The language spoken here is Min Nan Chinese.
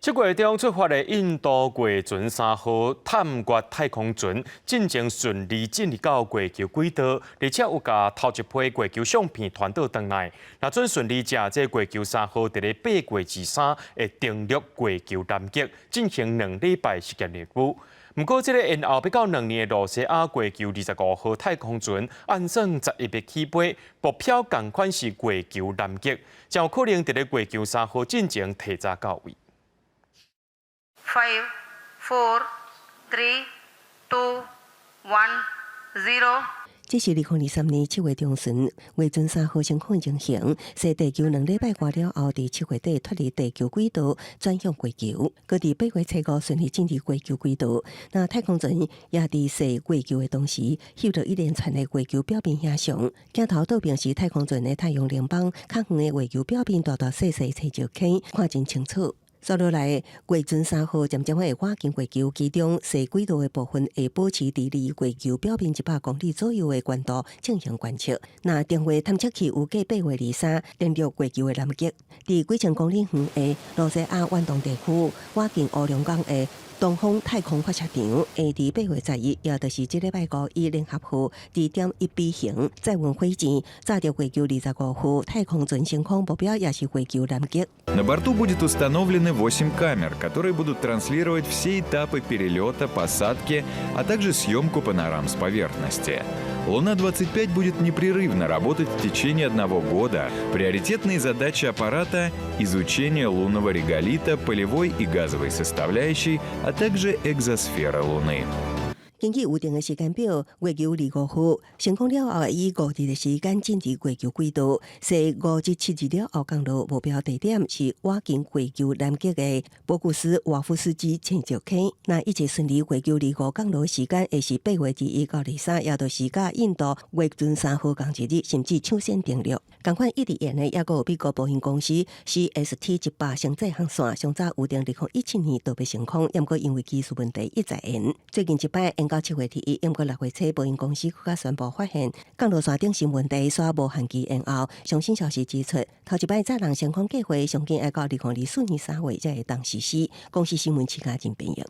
7月中出發的印度月船三號探月太空船，進前順利進入到月球軌道，而且有共頭一批月球相片傳倒轉來。若準順利者，這月球三號佇咧8月23會登陸月球南極，進行2禮拜實驗任務。毋過，這个延後欲到2年的露西亞月球25號太空船，按算11月起飛，目標仝款是月球南極，誠有可能佇咧月球三號進前提早到位。 Five, four, three, two, one, zero. 這是2023年7月中旬，月船三號升空情形，踅地球2禮拜外了後，佇7月底脫離地球軌道，轉向月球。閣佇8月初5順利進入月球軌道。那太空船也佇踅月球的同時，翕著一連串的月球表面影像。鏡頭倒爿是太空船的太陽能板，較遠的月球表面大大細細青石坑，看真清楚。紲落來，月船三號漸漸會倚近月球，其中踅軌道的部分會保持佇離月球表面100公里左右的懸度進行觀測。那定位探測器預計8月23登陸月球的南極，佇幾千公里遠的露西亞遠東地區，倚近烏龍港的東方太空發射場，會佇8月11，也就是這禮拜五，以聯合號2.1B 型載運火箭，載著月球25號太空船升空，目標也是月球南極。 На борту будет установлены 8 камер, которые будут транслировать все этапы перелета, посадки, а также съемку панорам с поверхности. Луна-25 будет непрерывно работать в течение одного года. Приоритетные задачи аппарата – изучение лунного реголита, пылевой и газовой составляющей, а также экзосферы Луны. 根據預定的時間表，月球25號升空了後，會以5日的時間進入月球軌道，踅5日7日了後降落。目標地點是倚近月球南極的博古斯瓦夫斯基青石坑。若一切順利，月球二五降落時間會是8月21到23，也就是佮印度月船三號仝一日，甚至搶先登陸。仝款一直延的，猶閣有美國波音公司 CST-100星際航線，上早預定2017年就欲升空，毋過因為技術問題一再延。最近一擺延到7月21，毋過6月初波音公司閣較宣布發現降落傘頂新問題，煞無限期延後。上新消息指出，頭一擺載人升空計畫上緊愛到2024年3月才會當實施。公視新聞徐家仁編譯。